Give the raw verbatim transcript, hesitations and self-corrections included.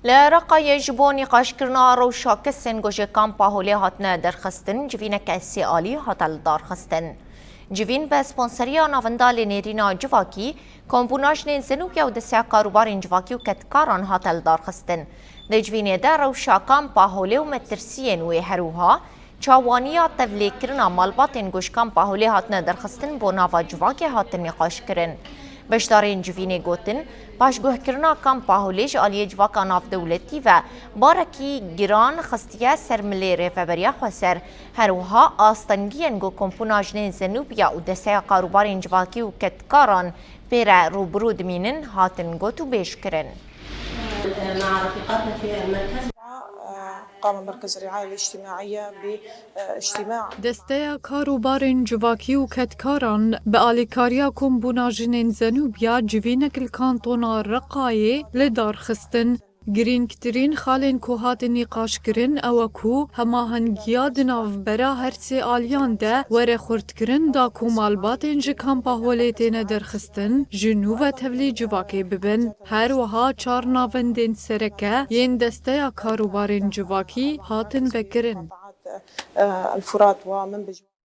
Li Reqayê ji bo nîqaşkirina rewşa kesên ku ji Kampa Holê hatine derxistin, civîneke sê alî hate lidarxistin. Civîn bi sponseriya Navenda Lênêrîna Civakî, Kombûna Jinên Zenûbiya û Desteya Karûbarên Civakî û Kedkaran hate lidarxistin. Di civînê de rewşa Kampa Holê û metirsiyên wê, her wiha çawaniya tevlêkirina malbatên ku ji Kampa Holê hatine derxistin bo nava civakê hatin nîqaşkirin. Beşdarên civînê gotin, paşguhkirina Kampa Holê ji aliyê civaka navdewletî ve barekî giran xistiye ser milê Rêveberiya Xweser. Her wiha astengiyên ku Kombûna Jinên Zenûbiya û Desteya Karûbarên Civakî û Kedkaran pê re rûbirû dimînin, hatin gotûbêjkirin. قام مركز الرعاية الاجتماعية باجتماع. Desteya Karûbarên Civakî û Kedkaran bi alîkariya Kombûna Jinên Zenûbiya civînek li Kantona Reqayê li dar xistin. Girîngtirîn xalên ku hatin nîqaşkirin ew e ku hemahengiya di navbera her sê aliyan de were xurtkirin da ku malbatên ji Kampa Holê têne derxistin, ji nû ve tevlî civakê bibin. Her wiha çar navendên sereke yên Desteya Karûbarên Civakî hatin vekirin. الفرات ومنبج.